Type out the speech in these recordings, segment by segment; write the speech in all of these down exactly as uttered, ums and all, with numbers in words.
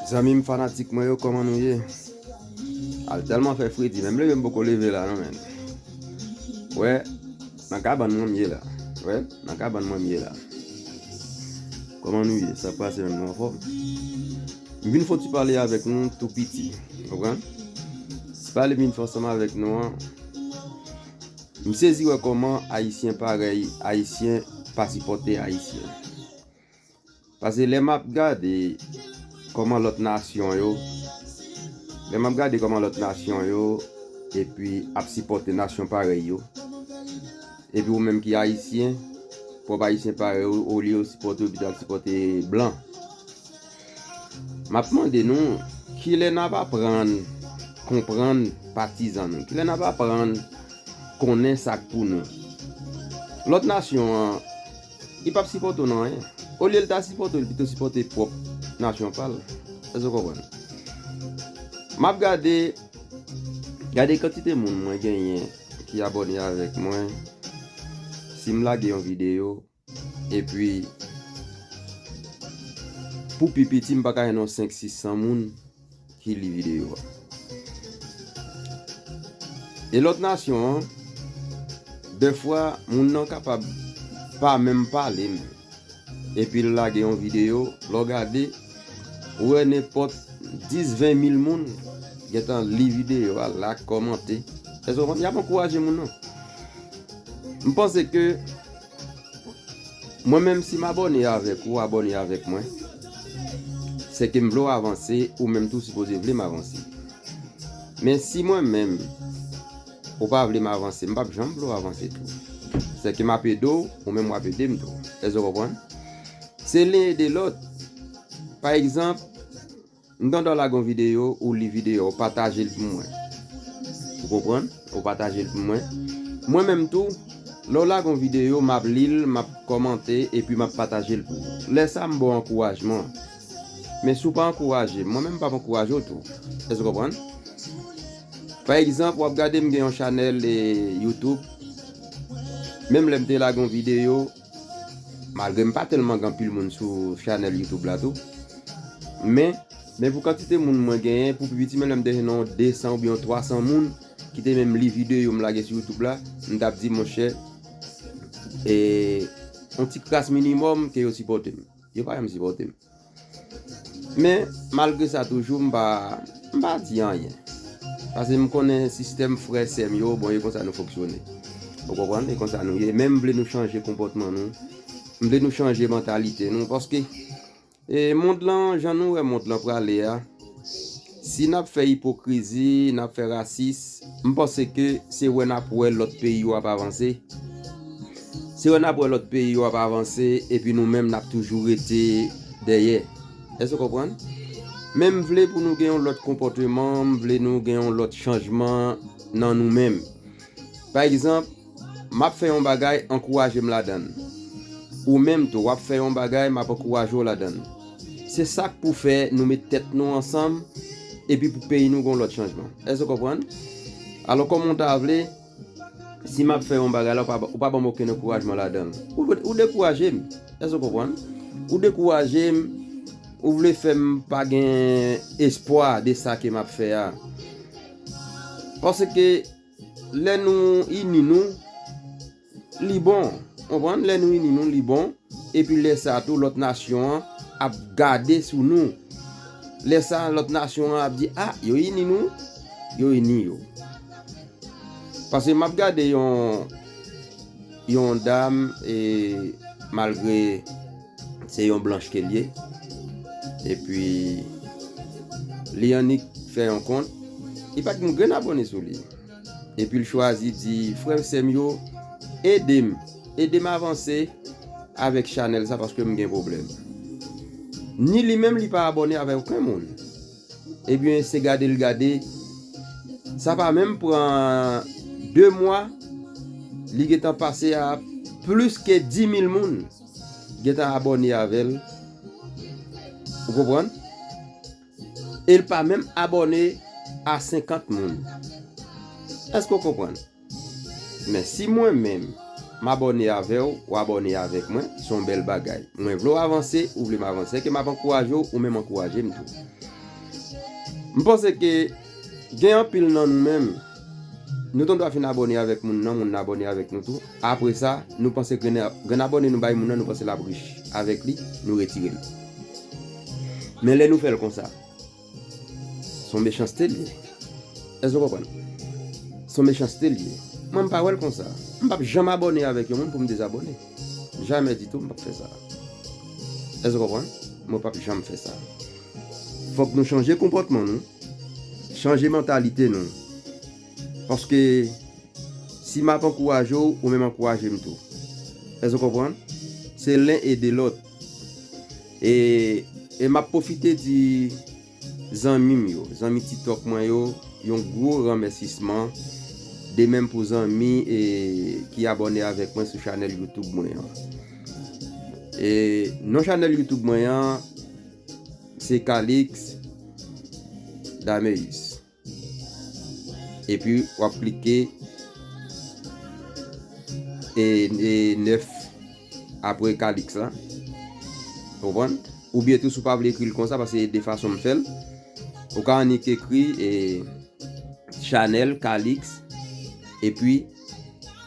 Zanmi m fanatik mwen yo, kòman nou ye? Al tèlman fè fredi, menm leve m poko leve la non, men. Wè, nan kabann mwen m ye la. Wè, nan kabann mwen m ye la. Kòman nou ye? Sa k pase menm, nou anfòm? M vin fè yon ti pale avèk nou tou piti. Konprann? Ti pale m vin fè ansanm avèk nou an. M sezi wè kòman Ayisyen parèy Ayisyen pa sipòte Ayisyen. Paske lè m ap gade kòman lòt nasyon yo, lè m ap gade kòman lòt nasyon yo, epi ap sipòte nasyon parèy yo, epi ou menm ki Ayisyen, pwòp Ayisyen parèy ou, olye yo sipòte yo, pito al sipòte blan. M ap mande nou, kilè n ap aprann konprann patizan nou? Kilè n ap aprann konnen sa k pou nou? Lòt nasyon an, li p ap sipòte w nan anyen. Olye l ta sipòte w, li pito sipòte pwòp nasyon pa l. Èske w konprann? M ap gade, gade kantite moun mwen genyen ki abòne avèk mwen. Si m lage yon videyo, epi pou pi piti, m pa ka jwenn yon senk sis san moun ki li videyo a. E lòt nasyon an, dèfwa, moun nan kapab pa menm pale m. Epi l lage yon videyo, lè w gade, ou wè nenpòt dis, ven mil moun gentan li videyo a, like, kòmante. Èske w konprann? Y ap ankouraje moun nan. M panse ke mwen menm, si m abòne avèk ou, abòne avèk mwen, se ke m vle w avanse, ou menm tou sipoze vle m avanse. Men si mwen menm, ou pa vle m avanse, m p ap janm vle w avanse tou. Se ke m ap ede w, ou menm w ap ede m tou. Èske w konprann? Se len ede lòt. Pa egzanp, m tande w lage yon videyo, ou li videyo, ou pataje l pou mwen. Ou konprann? Ou pataje l pou mwen. Mwen menm tou, lè w lage yon videyo, m ap li l, m ap kòmante, epi m ap pataje l pou ou. Lè sa, m ba w ankourajman. Men si w pa ankouraje m, mwen menm m p ap ankouraje w tou. Èske w konprann? Pa egzanp, w ap gade m gen yon chanèl, e, YouTube. Menm lè m te lage yon videyo, malgre m pa tèlman gen anpil moun sou chanèl YouTube la tou. Men, men pou kantite moun mwen genyen, pou pi piti, menm lè m te jwenn yon de san oubyen yon twa san moun ki te menm li videyo m lage sou YouTube la, m t ap di, monchè, e, yon ti kras minimòm ke yo sipòte m. Yo pa janm sipòte m. Men, malgre sa toujou, m pa, m pa di anyen. Paske m konnen sistèm frè sè m yo, bon, e konsa nou fonksyone. Ou konprann? E konsa nou ye. Men m vle nou chanje konpòtman nou. M vle nou chanje mantalite nou. Paske, e, mond lan, jan nou wè mond lan prale a, si n ap fè ipokrizi, n ap fè rasis, m panse ke se wè n ap wè lòt peyi yo ap avanse. Se wè n ap wè lòt peyi yo ap avanse, epi nou menm n ap toujou rete dèyè. Èske w konprann? Men m vle pou nou gen yon lòt konpòteman, m vle nou gen yon lòt chanjman nan nou menm. Pa egzanp, m ap fè yon bagay, ankouraje m ladan l. Ou menm tou, w ap fè yon bagay, m ap ankouraje w ladan l. Se sa k pou fè nou met tèt nou ansanm, epi pou peyi nou gen yon lòt chanjman. Èske w konprann? Alò, kòman w ta vle, si m ap fè yon bagay la, ou pa, ou pa ban m okenn ankourajman ladan l. Ou, ou dekouraje m. Èske w konprann? Ou dekouraje m, ou vle fè m pa gen espwa de sa ke m ap fè a. Paske lè nou ini nou, li bon. Konprann? Lè nou ini nou, li bon. Epi lè sa a tou, lòt nasyon an ap gade sou nou. Lè sa a, lòt nasyon an ap di, a, yo ini nou, yo ini yo. Paske m ap gade yon, yon dam, e, malgre se yon blanch ke l ye, epi li annik fè yon kont, li pa t gen yon grenn abòne sou li. Epi l chwazi di, frè sè m yo, ede m, ede m avanse avèk chanèl sa paske m gen pwoblèm. Ni li menm li pa abòne avèk okenn moun. Ebyen, se gade l gade. Sa pa menm pran de mwa, li gentan pase a plis ke di mil moun gentan abòne avè l. Ou konprann? E l pa menm abòne a senkant moun. Èske w konprann? Men si mwen menm, m abòne avè w, w abòne avèk mwen, se yon bèl bagay. Mwen vle w avanse, ou vle m avanse. Sèke m ap ankouraje w, ou menm ankouraje m tou. M panse ke gen anpil nan nou menm, nou t andwa fin abòne avèk moun nan, moun nan abòne avèk nou tou. Apre sa, nou panse grenn, grenn abòne nou bay moun nan, nou panse l ap rich avèk li, nou retire l. Men lè nou fè l konsa, se yon mechanste l ye. Èske w konprann? Se yon mechanste l ye. Mwen, m pa wè l konsa. M p ap janm abòne avèk yon moun pou m dezabòne. Jamè ditou, m p ap fè sa. Èske w konprann? Mwen p ap janm fè sa. Fòk nou chanje konpòtman nou, chanje mantalite nou. Paske si m ap ankouraje w, ou menm ankouraje m tou. Èske w konprann? Se len ede lòt. E, e m ap pwofite di zanmi m yo, zanmi TikTok mwen yo, yon gwo remèsisman. De menm pou zanmi e, ki abòne avèk mwen sou chanèl YouTube mwen an. E non chanèl YouTube mwen an, se Calix Dameus. Epi w ap klike e, e nèf apre Calix la. Ou konprann? Oubyen tou, si w pa vle ekri l konsa, paske de fason m fè l, ou ka annik ekri e, chanèl Calix epi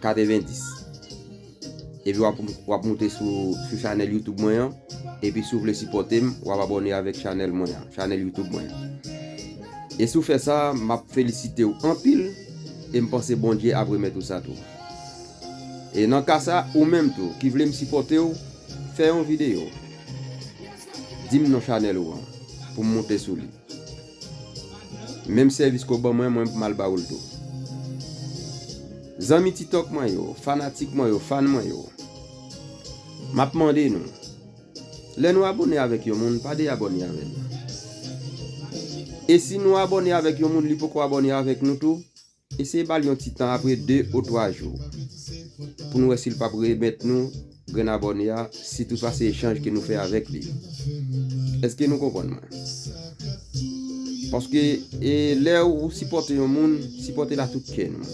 katrevendis. Epi w ap, w ap moute sou, sou chanèl YouTube mwen an. Epi si w vle sipòte m, w ap abòne avèk chanèl mwen an, chanèl YouTube mwen an. E si w fè sa, m ap felisite w anpil. E m panse Bondye ap remèt ou sa tou. E nan ka sa, ou menm tou, ki vle m sipòte w, fè yon videyo. Di m non chanèl ou an, pou m moute sou li. Menm sèvis ke w ban mwen, mwen m al ba ou l tou. Zanmi TikTok mwen yo, fanatik mwen yo, fan mwen yo, m ap mande nou, lè nou abòne avèk yon moun, pa dezabòne avè l. E si nou abòne avèk yon moun, li poko abòne avèk nou tou, eseye ba l yon ti tan apre de ou twa jou, pou nou wè si l p ap remèt nou grenn abòne a, si toutfwa se echanj ke nou fè avèk li. Èske nou konprann mwen? Paske, e, lè ou sipòte yon moun, sipòte l a tout kè nou.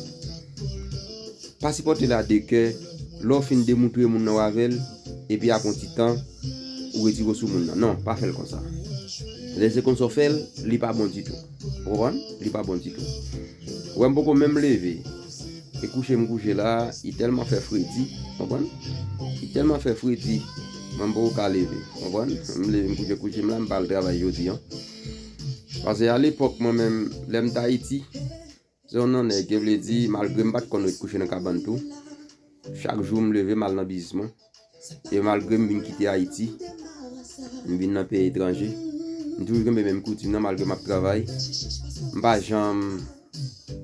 Pa sipòte l a de kè, lè w fin demoutre moun nan w avè l, epi apre yon ti tan, ou retire w sou moun nan. Non, pa fè l konsa. Lè se konsa w fè l, li pa bon ditou. Ou konprann? Li pa bon ditou. Ou wè m poko menm leve. E kouche m kouche la, li tèlman fè fredi, konprann? Li tèlman fè fredi, mwen m poko ka leve, konprann? M leve m kouche kouche m la, m pa al travay jodi an. Paske alepòk, mwen menm, lè m t Ayiti, se yon nan nèg, e vle di, malgre m pa t konn ret kouche nan kabann tou, chak jou m leve, m al nan biznis mwen. E malgre m vin kite Ayiti, m vin nan peyi etranje, m toujou kenbe menm koutim nan malgre m ap travay. M pa janm,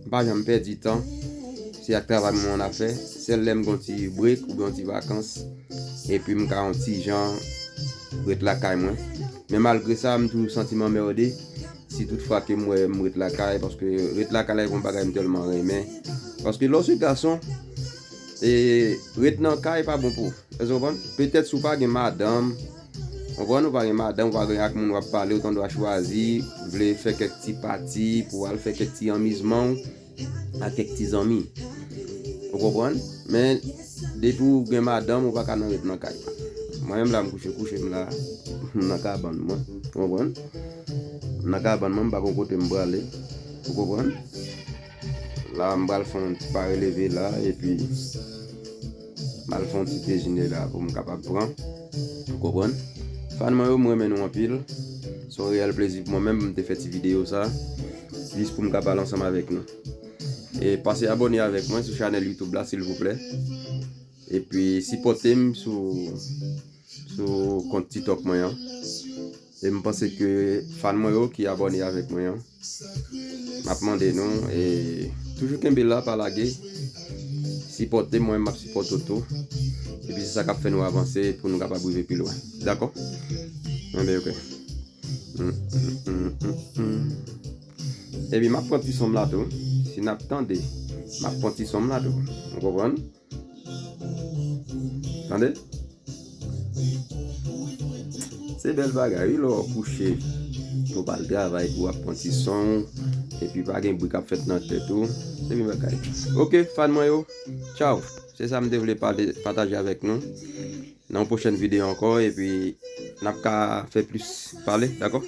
m pa janm pèdi tan. Se ak travay mwen an afè. Sèl lè m gen yon ti break oubyen yon ti vakans, epi m ka yon ti jan ret lakay mwen. Men malgre sa, m toujou santi m anmède si toutfwa ke m wè m ret lakay, paske ret lakay la e pa yon bagay m tèlman renmen. Paske lòske gason, e, ret nan kay pa bon pou ou. Èske w konprann? Petèt si w pa gen madanm, w konprann, ou pa gen madanm, ou pa gen ak moun w ap pale, ou ta dwe chwazi, vle fè kèk ti pati, pou w al fè kèk ti anmizman w ak kèk ti zanmi. Ou konprann? Men, depi w gen madanm, ou pa ka nan ret nan kay. Mwen menm la, m kouche, kouche m la, m nan kabann mwen. Ou konprann? M nan kabann mwen, m pa gon kote m prale. Ou konprann? La, m pral fè yon ti pare leve la, epi m al fè yon ti dejine la pou m kapab pran. Ou konprann? Fan mwen yo, m renmen nou anpil. Se yon reyèl plezi pou mwen menm pou m te fè ti videyo sa, jis pou m ka pale ansanm avèk nou. E pase abòne avèk mwen sou chanèl YouTube la, silvouplè. Epi sipòte m sou, sou kont TikTok mwen an. E m panse ke fan mwen yo ki abòne avèk mwen an, m ap mande nou, e, toujou kenbe la, pa lage. Sipòte mwen, m ap sipòte w tou. Epi se sa k ap fè nou avanse pou nou kapab rive pi lwen. Dakò? Enben, oke. Mm, mm, mm, mm, mm. Epi m ap pran ti sonm la tou. Si n ap tande, m ap pran ti sonm la tou. Ou konprann? Tande? Se bèl bagay, wi, lè w kouche, ou pa al travay, pou w ap pran ti sonm, epi pa gen bri k ap fèt nan tèt ou. Se bèl bagay. Oke, fan mwen yo. Tchaw. Se sa m te vle pale, pataje avèk nou. Nan yon pwochèn videyo ankò, epi n ap ka fè plis pale, dakò?